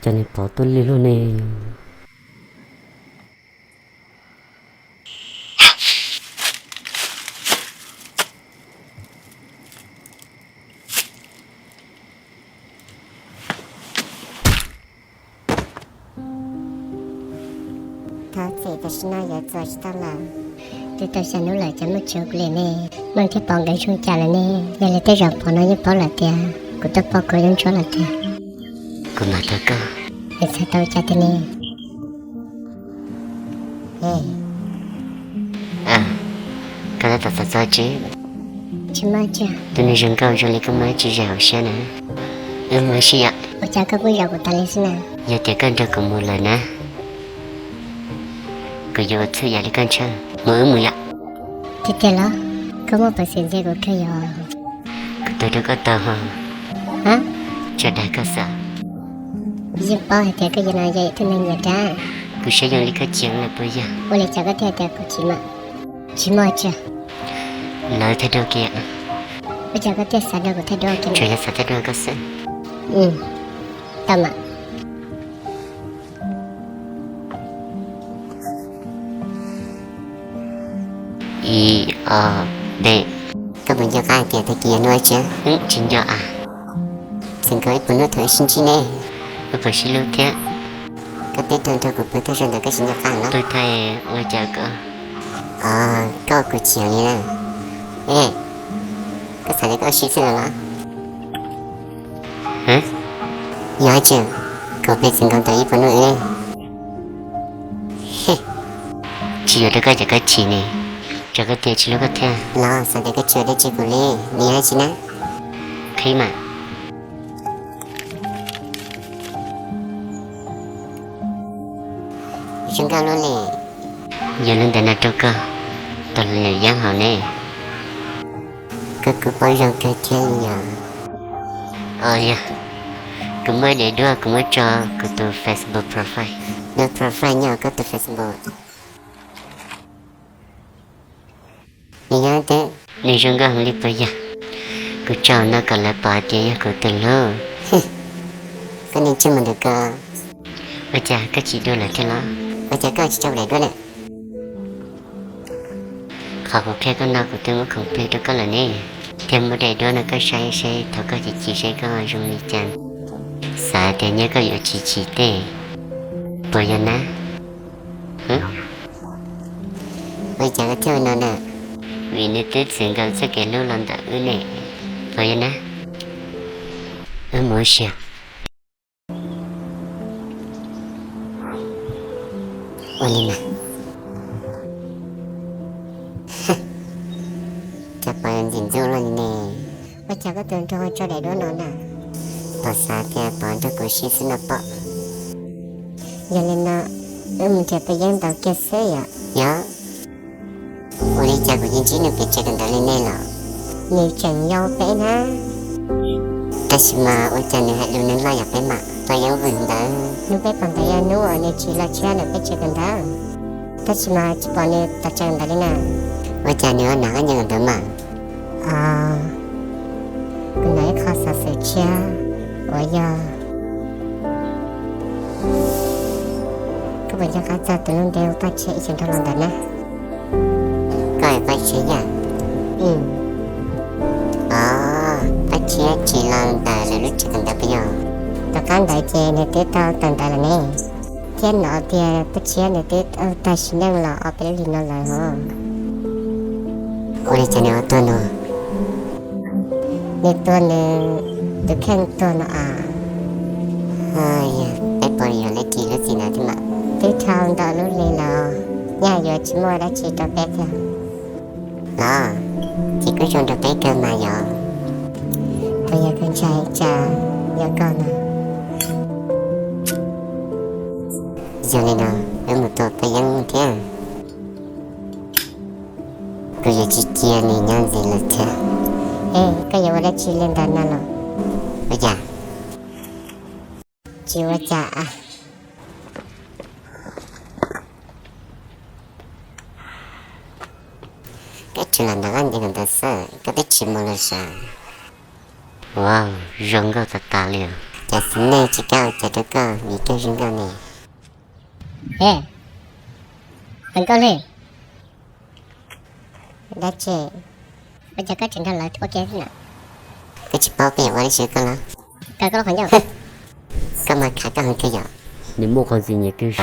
Cas nws pom tuaj lig luaj ne? Thov txim, tam sim no yuav txuas tsis tau lawm. Twb tau xya hnub lawm cas muaj tsis ua kuv li ne? Meej thiab Pov nkawd zoo cas lawm ne? Yog li tej zaum Pov no yeej paub lawm tias kuv tuaj pom koj, yeej ntsoov lawm tiag. Kuv mam thov koj. Nws txhais tau cas tiag ne? Koj tab tom xav txog tsis? Tsis muaj tsi. Tus neeg zoo nkauj zoo li koj muaj dab tsi zais hauv siab na? Wb mus ua si yom. Ua cas koj kuj zais kuv tas li xwb na? Yog tias koj nrog kuv mus lawm na, kuv yuav ua txhua yam li koj ntshaw. Mus, wb mus yom. Tiag tiag los? Koj muaj peev xwm ntxias kuv kawg yog? Kuv tuag rau koj tau ho. Tso dag koj xav. Yeej paub hais tias koj yog no yog ib tug neeg nyiam dab. Kuv siab zoo li koj chim lawm puas yog? Ua li cas koj thiaj hais tias kuv chim mas? Tsis muaj tsi. Lawv thaij duab kiag. Ua cas koj thiaj xav nrog kuv thaij duab kiag? Tsuas yog xav thaij duab koj xwb. Tau mas. Ib, ob, peb. Koj puas nco qab hais tias tag kis yog hnub dab tsi? Tsis nco as. Txwm nkaus ib puas hnub thaum wb sib ntsib ne. Wb puas sib hlub thiab? Koj twb tuag nrog kuv pw thawj zaug ntawd koj tsis nco qab los? Pw thawj ua cas koj? Koj ua kuv chim li na. Ej, koj xav tias koj ua si xwb los? Yog tsis, kuv pw txwm nkaus ntawm ib puas hnub wb. Tsis yuav rau koj ces koj chim ne, rau koj tias tsis hlub koj thiab. Los xav tias koj tsis ua dab tsi kuv li, nws yog dab tsi na? Qhib mas. Zoo nkauj luaj li. Yog li ntawd no rau koj, tau hluas nraug yaab haus ne. Koj kuj paub zoo kawg thiab li yom. Os yog, kuv muaj daim duab kuv muab tso kuv tus Facebook profile. Lub profile nyob koj tus Facebook. Nws yog twb, nws zoo nkauj heev li puas yog? Kuv tso no kom lawv pom hais tias yog kuv tus hlub. Koj niag ntsej muag ntawm koj. Ua cas koj chim dua lawm thiab los? Ua cas koj tsis tso daim duab lawm? Qhov kuv qhia koj no kuv twb muab khoom plig rau koj lawm ne, thiaj muab daim duab no koj saib saib thaum koj chim chim saib koj zoo li cas, xav tias nyob koj yuav chim chim tej, puas yog na? Ua cas koj thiaj ua no na? Vim nws twb txwm nkaus txoj kev hlub los ntawm wb ne, puas yog na? Wb mus ua si. Ua li mas. Cas Pov ntxim ntxub luaj li ne. Ua cas koj tus nraug tso daim duab no na? Pov xav tias Pov nrog kuv sib xwb no pob. Yog li no, wb mus nrhiav paj yeeb ntaus kiag xwb yom. Yog. Ua li cas kuv yeej ntsib nws pem tsev kawm ntawv li ne los? Nws tseem yau peb na. Tab sis mas ua cas nws hais lus nws loj yam peb mam paj yeeb vwm ntawd. Hnub peb pom ntawd yog hnub uas nws tsis los tshiab ntawm peb tsev kawm ntawv, tab sis mas tsis pom nws tom tsev kawm ntawv li na. Ua cas nws ua nam qab nyees ntawd mas? Os, kuv hnov ib qho xov xwm tshiab uas yog, koj puas nco qab txog tus lub npe hu Paj Tshiab ib txhia nrog los ntawd na? Koj Paj Tshiab yam? Os, Paj Tshiab tsis los ntawm lawv lub tsev kawm ntawv puas yog? Tom qab ntawd ces nws twb tau tawm ntawv lawm ne, thiab hnov tias Paj Tshiab nws twb tau tag sim neej los ob peb lub hlis no lawm hos. Ua li cas nws ho tuag no? Nws tuag nws tus kheej tuag no as. Peb puas yuav leej twg lub txim ntawd thiab mas? Twb dhau ntau lub hli los, nyaj yuav tsis muaj dab tsi rau peb thiab. Los, ces kuj zoo rau peb kawg mas yog. Puas yog koj ntshai tsam yog koj no? Yog li no, wb mus tua paj yeeb thiab. Kuv yuav tsis cia nws nyob ntxiv lawm thiab. Es koj yuav ua dab tsi li ntawd no los? Ua cas? Tsis ua cas. Koj tsuas lam nrog koj nce ntawd xwb, koj twb tsis mus los sav. Wow, zoo nkauj tas tas li os. Cov txiv neej tsis kam ua cas rau koj vim koj zoo nkauj ne. E, nkauj hli. Dab tsi? Ua cas koj tseem nrog lawv ua ke na? Koj tsis paub peb yuav ua li cas koj los? Koj lub qhov ncauj. Koj mas khav koj heev kawg yom. Nws muaj qhov ntxim nyiam kawg.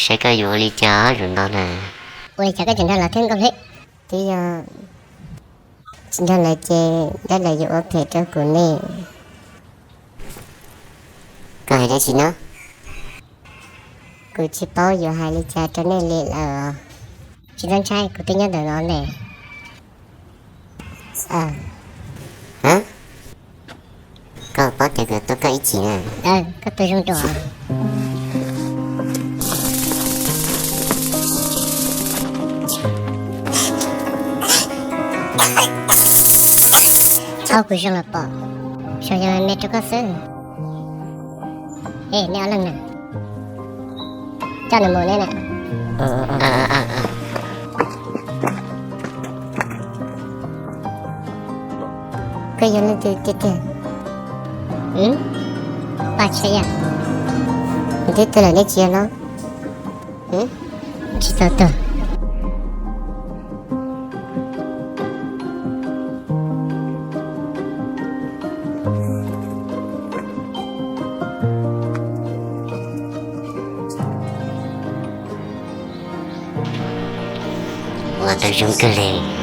Saib koj yuav ua li cas zoo no na. Ua li cas koj tseem nrog lawv thiab nkauj hli? Twb yog tsis nrog lawv ces dab lawv yuav ua phem rau kuv ne. Koj hais dab tsi no? Kuv tsis paub yuav hais li cas rau nej li lawm. Tsis txhob ntshai, kuv twb nyob ntawm no ne. Koj paub tias kuv tuaj koj ib chim na. Koj tuaj zoo dua. Txhob kuv zoo los pom, xyov yog me rau koj xwb. E, nej ob leeg na, coj nws mus nej na. Koj yog leej twg tiag tiag? Paj Tshiab yam. Nws twb tuag lawm nej tsis yog los? Tsis tau tuag. Ua tau zoo kawg li.